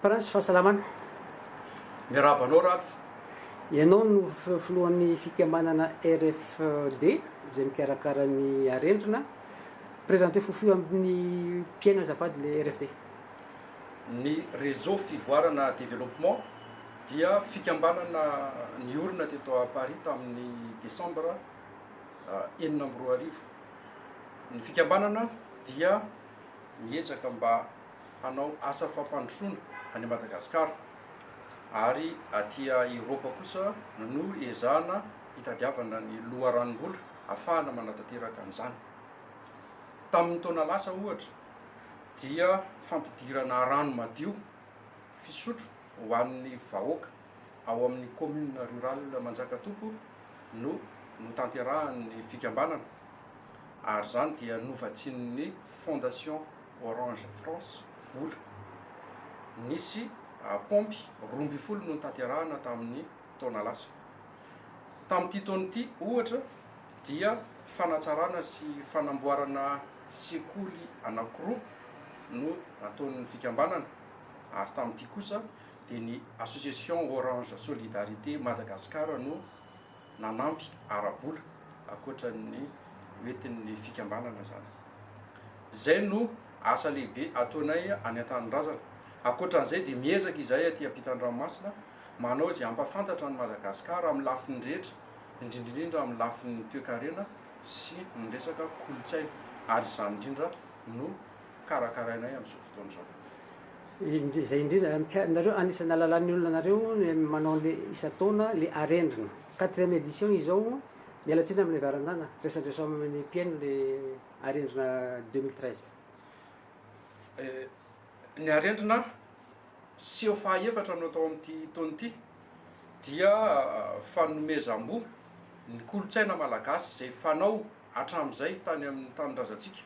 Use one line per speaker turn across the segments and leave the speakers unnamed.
Prince fahasalamana.
Miarahaba anao Ralph.
Ianao no filohan'ny fikambanana RFD izay mikarakara ny arendrina. Présenter fohifohy amin'ny mpihaino azafady le RFD.
Ny Réseau Fivoarana Développement dia fikambanana niorina teto à Paris tamin'ny décembre 2006. Ny fikambanana dia miezaka mba hanao asa fampandrosoana any Madagasikara ary aty Eoropa kosa no ezahana hitadiavana ny loharanom-bola ahafahana manatanteraka an'izany. Tamin'ny taona lasa ohatra dia fampidirana rano madio fisotro ho an'ny vahoaka ao amin'ny commune rurale Manjakatompo no notanterahan'ny fikambanana ary izany dia novatsian'ny Fondation Orange France vola. Nisy paompy 12 no notanterahana tamin'ny taona lasa. Tamin'ity taona ity ohatra dia fanatsarana sy fanamboarana sekoly anankiroa no nataon'ny fikambanana ary tamin'ity kosa dia ny Association Orange Solidarité Madagascar no nanampy ara-bola ankoatra ny hoentin'ny fikambanana izany. Izay no asa lehibe ataonay any an-tanindrazana. Ankoatra an'izay dia miezaka izahay aty ampitan-dranomasina manao izay hampafantatra an'i Madagasikara amin'ny lafiny rehetra, indrindra indrindra amin'ny lafiny toekarena sy ny resaka kolontsaina ary izany indrindra no karakarainay amin'izao fotoana izao.
Izay indrindra, nareo anisan'ny nahalalan'ny olona anareo ny manao an'le isan-taona le arendrina. Quatrième édition izao, miala tsiny amin'ilay varanana, resadresao amin'ny mpihaino le arendrina 2013.
Ny arendrina seho fahaefatra no atao amin'ity taona ity dia fanomezam-boa ny kolontsaina malagasy izay fanao hatramin'izay tany amin'ny tanindrazantsika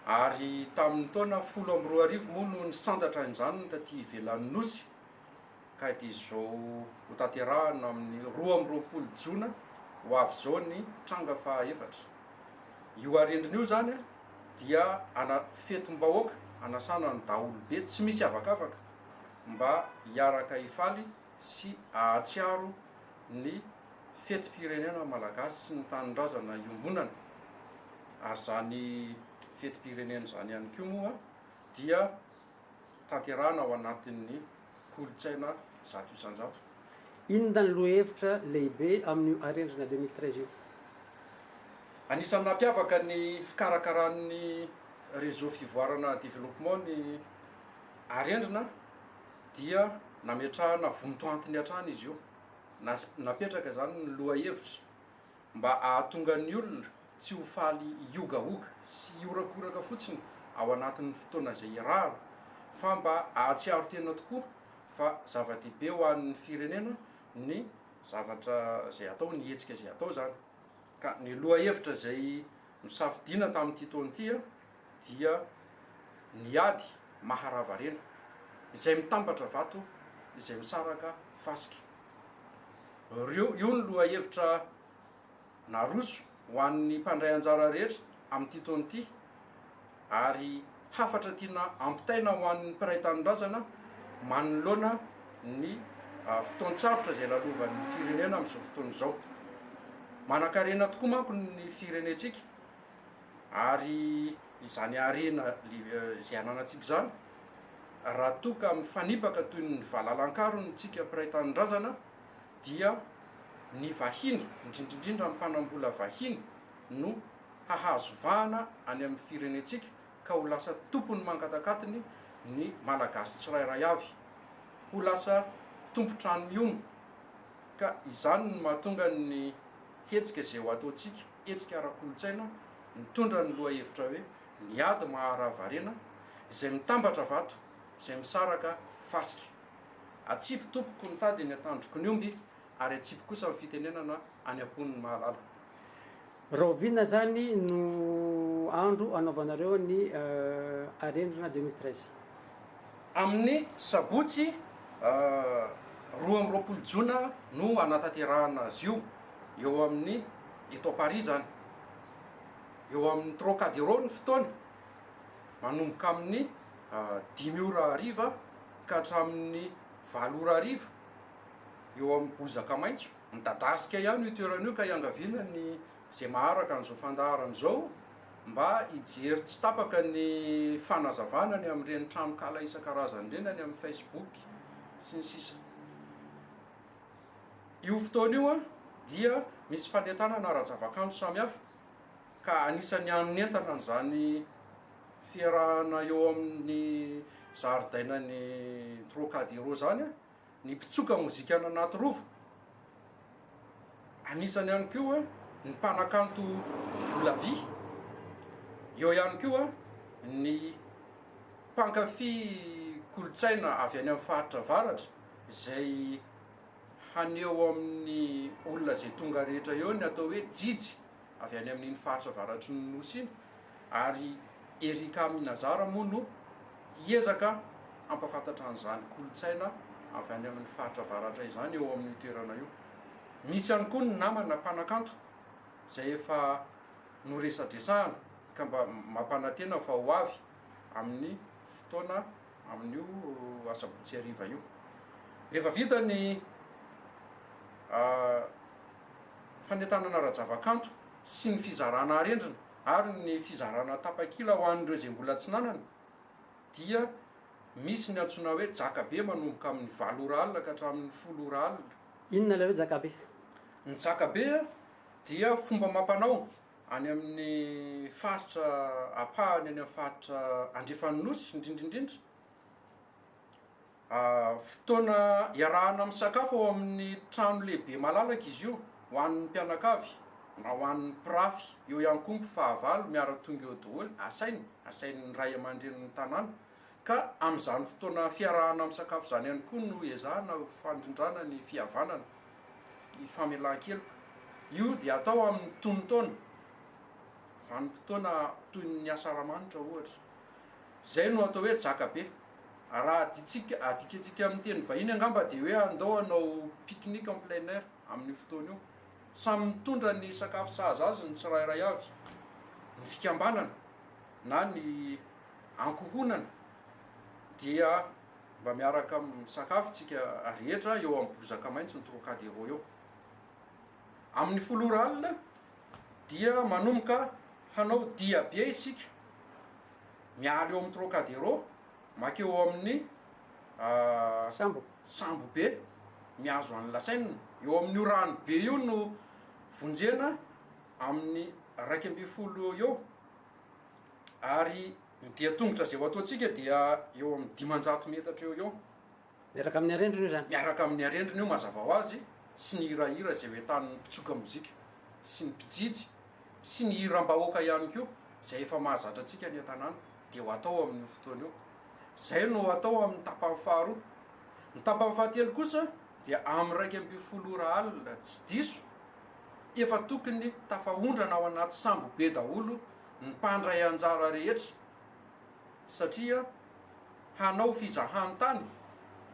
ary tamin'ny taona 2010 moa no nisantatra izany taty ivelan'ny nosy ka dia izao ho tanterahina amin'ny 22 jona ho avy izao ny tranga fahaefatra. Io arendrina io izany dia ana fetim-bahoaka anasana ny daholobe tsy misy avakavaka mba hiaraka hifaly sy hahatsiaro ny fetim-pirenena malagasy sy ny tanindrazana iombonana ary izany fetim-pirenena izany ihany koa moa dia tanterahana ao anatin'ny kolontsaina 100%.
Inona ny lohahevitra lehibe amin'io arendrina 2013 io?
Anisan'ny nampiavaka ny fikarakaran'ny Réseau Fivoarana Développement ny arendrina dia nametrahana vontoantiny hatrany izy io. Napetraka izany ny lohahevitra mba hahatonga ny olona tsy ho faly hiogaoga sy hiorakoraka fotsiny ao anatin'ny fotoana izay iarahana fa mba hahatsiaro tena tokoa fa zava-dehibe ho an'ny firenena ny zavatra izay atao, ny hetsika izay atao izany. Ka ny lohahevitra izay nosafidiana tamin'ity taona ity dia ny ady maharavarena, izay mitambatra vato, izay misaraka fasika. Reo, io ny lohahevitra naroso ho an'ny mpandray anjara rehetra amin'ity taona ity ary hafatra tiana ampitaina ho an'ny mpiray tanindrazana manoloana ny fotoan-tsarotra izay lalovan'ny firenena amin'izao fotoana izao. Manankarena tokoa manko ny firenentsika ary izany harena izay ananantsika izany raha toa ka mifanipaka toy ny valalan-karona isika mpiray tanindrazana dia ny vahiny, indrindra indrindra ny mpanam-bola vahiny no hahazo vahana any amin'ny firenentsika ka ho lasa tompon'ny mangatakatiny ny Malagasy tsirairay avy. Ho lasa tompon-trano mihono. Ka izany no mahatonga ny hetsika izay ho ataontsika, hetsika ara-kolontsaina mitondra ny lohahevitra hoe ny ady maharavarena, izay mitambatra vato, izay misaraka fasika. Atsipy tompoko ny tady eny an-tandroky ny omby ary atsipy kosa ny fitenenana any am-pon'ny mahalala.
Rahoviana zany no andro anaovanareo ny arendrina 2013?
Amin'ny sabotsy 22 jona no hanatanterahana azy io, eo amin'ny eto Paris zany. Eo amin'ny Trocadero ny fotoana, manomboka amin'ny 5 ora hariva. ka hatramin'ny 8 ora hariva eo amin'ny bozaka maitso. Midadasika ihany io toerana io ka iangaviana ny izay maharaka an'izao fandaharana izao mba hijery tsy tapaka ny fanazavana ny amin'ireny tranonkala isan-karazany ireny any amin'ny Facebook sy ny sisa. Io fotoana io dia misy fanentanana ara-javakanto samihafa ka anisan'ny hanentana an'izany fiarahana eo amin'ny zaridainan'ny Trocadero izany ny mpitsoka mozika any anaty rova, anisany ihany koa ny mpanakanto volavy, eo ihany koa ny mpankafy kolontsaina avy any amin'ny faritra avaratra izay haneho amin'ny olona izay tonga rehetra eo ny atao hoe jijy avy any amin'iny faritra avaratry ny nosy iny ary Erika Minazara moa no hiezaka hampahafantatra an'izany kolontsaina avy any amin'ny faritra avaratra izany eo amin'io toerana io. Misy ihany koa ny namana mpanakanto izay efa noresadresahana ka mba mampanantena fa ho avy amin'ny fotoana amin'io asabotsy hariva io. Rehefa vita ny fanentanana ara-javakanto sy ny fizarana arendrina ary ny fizarana tapakila ho an'ireo izay mbola tsy nanana dia misy ny antsoina hoe jakabe manomboka amin'ny 8 ora alina ka hatramin'ny 10 ora alina.
Inona ilay hoe jakabe?
Ny jakabe dia fomba amam-panao any amin'ny faritra ampahany any amin'ny faritra andrefan'ny nosy indrindra indrindra. Fotoana iarahana misakafo ao amin'ny trano lehibe malalaka izy io, ho an'ny mpianakavy na ho an'ny mpirafy, eo ihany koa ny mpifahavalo miara-tonga eo daholo, asaina, asain'ny ray aman-drenin'ny tanàna. Ka amin'izany fotoana fiarahana misakafo izany ihany koa no ezahana ho fandrindrana ny fihavanana, ny famelan-keloka. Io dia atao amin'ny tonon-taona, vanim-potoana toy ny asaramanitra ohatra. Izay no atao hoe jaka be. Raha adintsika, adikantsika amin'ny teny vahiny angamba dia hoe andao hanao pique-nique en plein air amin'io fotoana io. Samy mitondra ny sakafo sahaza azy ny tsirairay avy. Ny fikambanana na ny ankohonana dia mba miaraka misakafo tsika rehetra eo amin'ny bozaka maitso ny Trocadero eo. Amin'ny 10 ora alina dia manomboka hanao dia be isika miala eo amin'ny Trocadero makeo amin'ny
Sambo.
Sambo be mihazo an'i La Seine. Eo amin'io rano be io no vonjena amin'ny 11 eo eo. Ary ny dian-tongotra izay ho ataontsika dia eo amin'ny 500 metatra eo eo.
Miaraka amin'ny arendrina io izany?
Miaraka amin'ny arendrina io mazava ho azy sy ny hirahira izay ho entanin'ny mpitsoka mozika sy ny mpijijy sy ny hiram-bahoaka ihany koa izay efa mahazatra antsika any an-tanàna dia ho atao amin'io fotoana io. Izay no atao amin'ny tapany faharoa. Ny tapany fahatelo kosa dia amin'ny 11 ora alina tsy diso, efa tokony tafahondrana ao anaty sambo be daholo ny mpandray anjara rehetra satria hanao fizahan-tany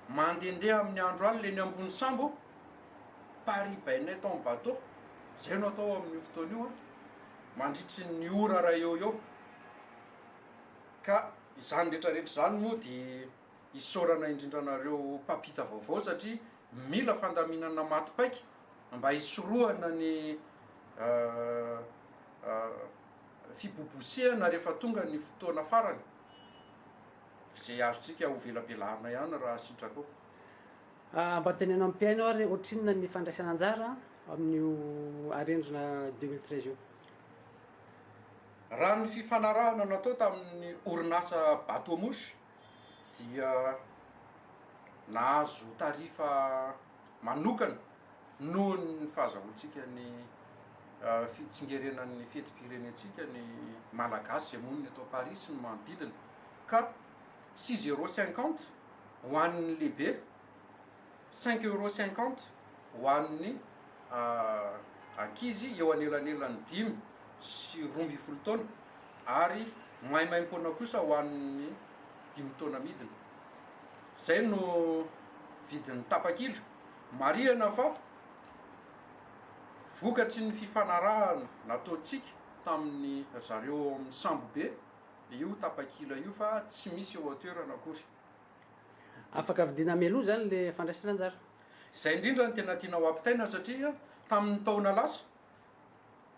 mandehandeha amin'ny andro alina eny ambony sambo, Paris by night en bateau, izay no atao amin'io fotoana io an, mandritry ny ora iray eo eo. Ka izany rehetra rehetra izany moa dia isaorana indrindra anareo mpampita vaovao satria mila fandaminana maty paika mba hisorohana ny fibobosehana rehefa tonga ny fotoana farany izay azontsika ho velabelarina ihany raha sitrakao.
Mba teneno amin'ny mpihaino ary ohatrinona ny fandraisana anjara amin'io arendrina 2013 io?
Raha ny fifanarahana natao tamin'ny orinasa Bateau Mouche dia nahazo tarifa manokana noho ny fahazahoantsika ny fitsingerenan'ny fetim-pirenentsika ny Malagasy izay monina eto Paris sy ny manodidina ka 6 euros 50 ho an'ny lehibe, 5 euros 50 ho an'ny ankizy eo anelanelan'ny 5 sy 12 taona ary maimaimpoana kosa ho an'ny 5 taona midina. Zay no vidin'ny tapakila. Marihana fa vokatry ny fifanarahana nataontsika tamin'ny zareo ao amin'ny sambo be io tapakila io fa tsy misy eo an-toerana akory.
Afaka vidiana mialoha zany le fandraisana anjara.
Izay indrindra no tena tiana ho ampitaina satria tamin'ny taona lasa,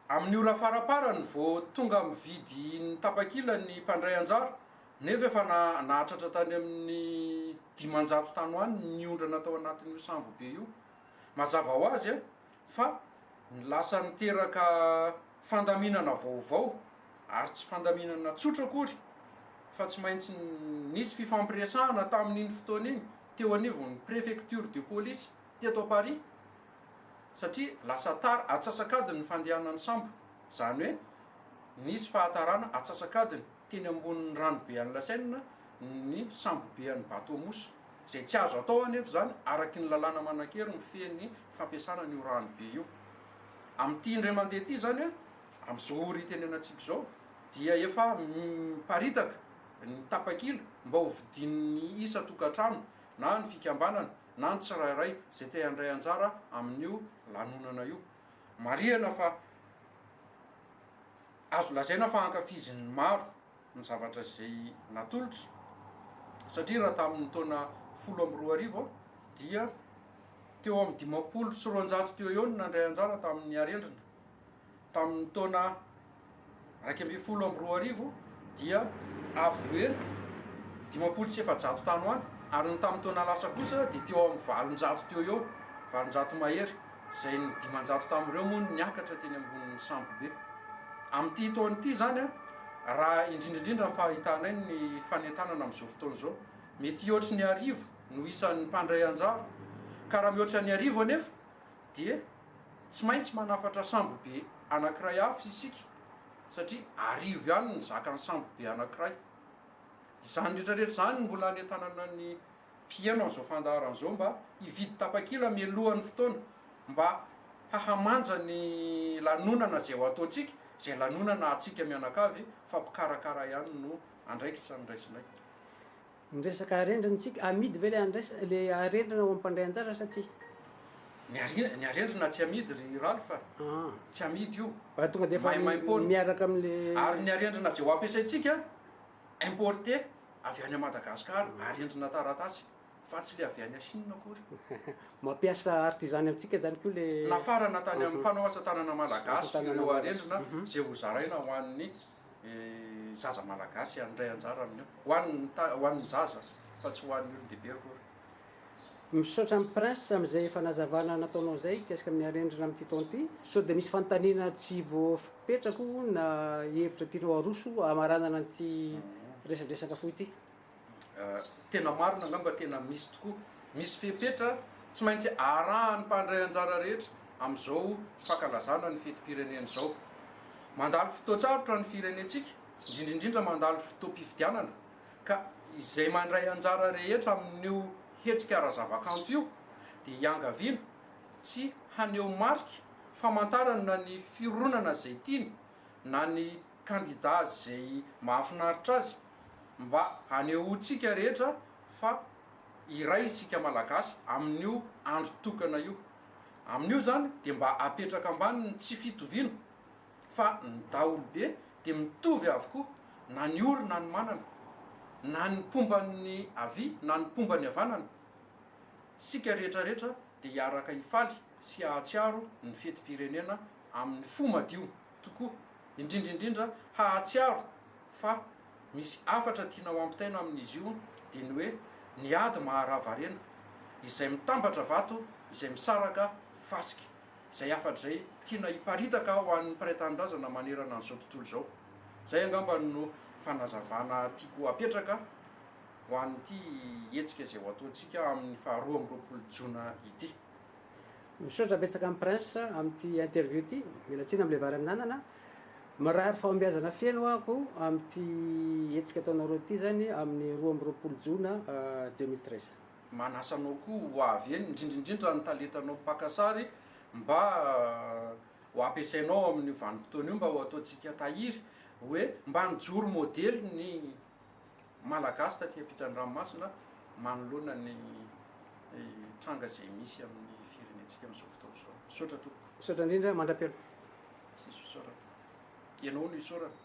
amin'ny ora faraparany vao tonga mividy ny tapakila ny mpandray anjara nefa efa nahatratra tany amin'ny 500 tany ho any ny niondrana tao anatin'io sambo be io. Mazava ho azy fa lasa niteraka fandaminana vaovao ary tsy fandaminana tsotra akory fa tsy maintsy nisy fifampiresahana tamin'iny fotoana iny teo anivon'ny préfecture de police teto Paris satria lasa tara atsasak'adiny ny fandehanan'ny sambo, izany hoe nisy fahatarana atsasak'adiny teny ambonin'ny rano be an'i La Seine ny sambo be an'ny bateau mouche, izay tsy azo atao anefa izany araky ny lalàna manan-kery mifehy ny fampiasana an'io rano be io. Amin'ity indray mandeha ity izany an, amin'izao ora itenenantsika izao dia efa miparitaka ny tapakila mba ho vidian'ny isan-tokantrano na ny fikambanana na ny tsirairay izay te handray anjara amin'io lanonana io. Marihana fa azo lazaina fa ankafizin'ny maro ny zavatra izay natolotra satria raha tamin'ny taona 2010 dia teo amin'ny 250 teo eo no nandray anjara tamin'ny arendrina. Tamin'ny taona 2011 dia avo roa heny, 450 tany ho any, ary ny tamin'ny taona lasa kosa dia teo amin'ny 800 teo eo, 800 mahery, izay ny 500 tamin'ireo moa no niakatra teny ambonin'ny sambo be. Amin'ity taona ity izany, raha indrindra indrindra ny fahitanay ny fanentanana amin'izao fotoana izao, mety hihoatry ny 1000 no isan'ny mpandray anjara, ka raha mihoatra ny 1000 anefa dia tsy maintsy manafatra sambo be anankiray hafa isika satria 1000 ihany ny zakan'ny sambo be anankiray. Izany rehetra rehetra izany no mbola hanentanana ny mpihaino an'izao fandaharana izao mba hividy tapakila mialohan'ny fotoana mba hahamanja ny lanonana izay ho ataontsika, izay lanonana antsika mianakavy fa mpikarakara ihany no andraikitra no raisinay.
Ny resaka arendrina tsika, amidy ve le andraisa le arendrina ho mpandray anjara sa tsia?
Ny are- ny arendrina tsy amidy ry Ralph a,
Ah.
tsy amidy io,
Fa tonga de efa
maimaimpoana.
miaraka amle.
Ary ny arendrina izay ho ampiasaintsika, importé avy any Madagascar, arendrina taratasy, fa tsy le avy any Chine akory.
Mampiasa artisan amintsika zany koa le.
Nafarana tany amin'ny mpanao asa tanana malagasy
Asa tanana
ireo
malagasy.
arendrina izay hozaraina ho an'ny zaza malagasy handray anjara amin'io, ho an'ny ta- ho an'ny zaza fa tsy ho an'ny olon-dehibe akory.
Misaotra an'i Prince amin'izay fanazavana nataonao izay mikasika amin'ny arendrina amin'ity taona ity. Sao dia misy fanontaniana tsy voapetrako na hevitra tianao aroso hamaranana an'ity resadresaka fohy ity?
Tena marina angamba tena misy tokoa. Misy fepetra tsy maintsy arahan'ny mpandray anjara rehetra amin'izao fankalazana ny fetim-pirenena izao. Mandalo fotoan-tsarotra ny firenentsika, indrindra indrindra mandalo fotoam-pifidianana, ka izay mandray anjara rehetra amin'io hetsika ara-zavakanto io dia iangaviana tsy haneho marika famantarana ny fironana izay tiany na ny kandida izay mahafinaritra azy mba hanehoantsika rehetra fa iray isika Malagasy amin'io andro tokana io. Amin'io izany dia mba apetraka ambany ny tsy fitoviana fa ny daholobe dia mitovy avokoa na ny ory na ny manana, na ny mpomba ny havia na ny mpomba ny havanana. Isika rehetra rehetra dia hiaraka hifaly sy hahatsiaro ny fetim-pirenena amin'ny fo madio tokoa, indrindra indrindra hahatsiaro fa misy hafatra tiana ho ampitaina amin'izy io dia ny hoe ny ady maharava harena, izay mitambatra vato, izay misaraka fasika. Izay hafatra izay tiana hiparitaka ho an'ny mpiray tanindrazana manerana an'izao tontolo izao. Izay angamba no fanazavana tiako apetraka ho an'ity hetsika izay ho ataontsika amin'ny faha 22 jona ity.
Misaotra betsaka an'i Prince amin'ity interview ity, miala tsiny amin'ilay vary amin'anana. Mirary fahombiazana feno ahako amin'ity hetsika ataonareo ity zany amin'ny 22 jona 2013.
Manasa anao koa ho avy eny, indrindra indrindra ny talentanao mpaka sary mba ho ampiasainao amin'io vanim-potoana io mba ho ataontsika tahiry hoe mba nijoro modely ny Malagasy taty ampitan'ny ranomasina manoloana ny tranga izay misy amin'ny firenentsika amin'izao fotoana izao. Misaotra tompoko.
Misaotra indrindra, mandra-pihaona.
Tsisy fisaorana. Ianao no isaorana.